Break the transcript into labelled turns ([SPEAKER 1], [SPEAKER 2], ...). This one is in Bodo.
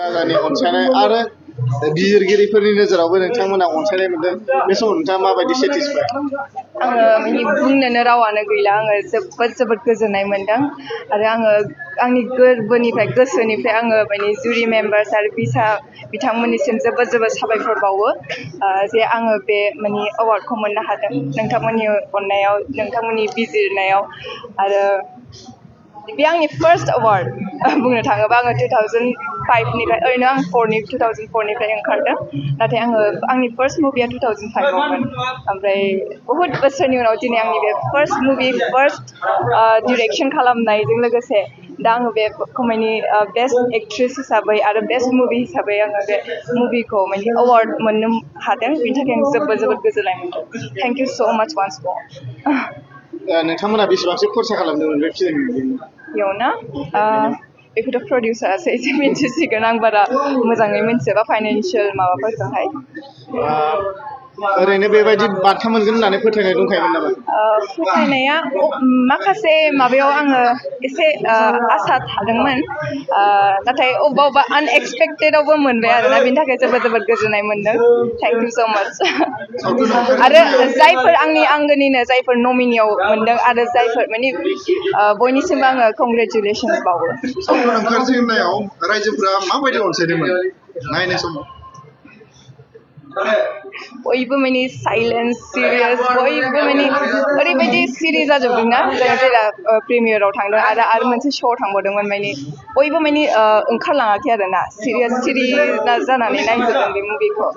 [SPEAKER 1] राजानि अनसायनाय आरो बिजिरगिरिफोरनि नोजोरावबो नोंथांमोना अनसायनाय मोनदों बे समाव नोंथाङा माबायदि सेटिसफाइ?
[SPEAKER 2] आङो माने बुंनोनो रावानो गैला आङो जोबोद गोजोननाय मोनदों आरो आङो आंनि गोरबोनिफ्राय गोसोनिफ्राय आङो माने जुरि मेम्बार्स आरो बिथांमोननिसिम जोबोद साबायखर बावो जे आङो बे माने एवार्डखौ मोननो हादों नोंथांमोननि अननायाव नोंथांमोननि बिजिरनायाव आरो बे आंनि फार्स्ट एवार्ड बुंनो थाङोबा आङो 2005निफ्राय ओरैनो आं 2004निफ्राय ओंखारदों नाथाय आंनि फार्स्ट मुभिया 2005आवमोन ओमफ्राय बहुद बोसोरनि उनाव दिनै आंनि बे फार्स्ट मुभि फार्स्ट डिरेक्सन खालामनायजों लोगोसे दा आङो बे माने बेस्ट एक्ट्रेस हिसाबै आरो बेस्ट मुभि हिसाबै आङो बे मुभिखौ माने एवार्ड मोननो हादों बिनि थाखाय आं जोबोद गोजोननाय मोनदों थेंक इउ स' माच वान्स मर।
[SPEAKER 1] नोंथांमोना बेसेबांसो खरसा खालामदोंमोन बे फिल्मनि?
[SPEAKER 2] बेयावना बेखौथ' प्रडिउसारासो एसे मिन्थिसिगोन आं बारा मोजाङै मिन्थिजोबा फाइनान्सियेल माबाफोरखौहाय।
[SPEAKER 1] ओरैनो बेबायदि बान्था मोनगोन होननानै फोथायनाय दंखायोमोन नामा?
[SPEAKER 2] फोथायनाया माखासे माबायाव आङो एसे आसा थादोंमोन नाथाय अबेबा आनएक्सपेक्टेडआवबो मोनबाय आरोना बिनि थाखाय जोबोद गोजोननाय मोनदों थेंक इउ स' माच। आरो जायफोर आंनि आंगोनिनो जायफोर नमिनियाव मोनदों आरो जायफोर माने बयनिसिमबो आङो कंग्रेचुलेसन्स बावो।
[SPEAKER 1] सावथुन ओंखारजेननायाव रायजोफोरा माबायदि अनसायदोंमोन नायनाय समाव?
[SPEAKER 2] बयबो माने साइलेन्स सिरियास बयबो माने ओरैबायदि सिरि जाजोबदोंना जोङो जेला प्रिमियाराव थांदों आरो मोनसे श'आव थांबावदोंमोन माने बयबो माने ओंखारलाङाखै आरोना सिरि जानानै नायजोबदों बे मुभिखौ।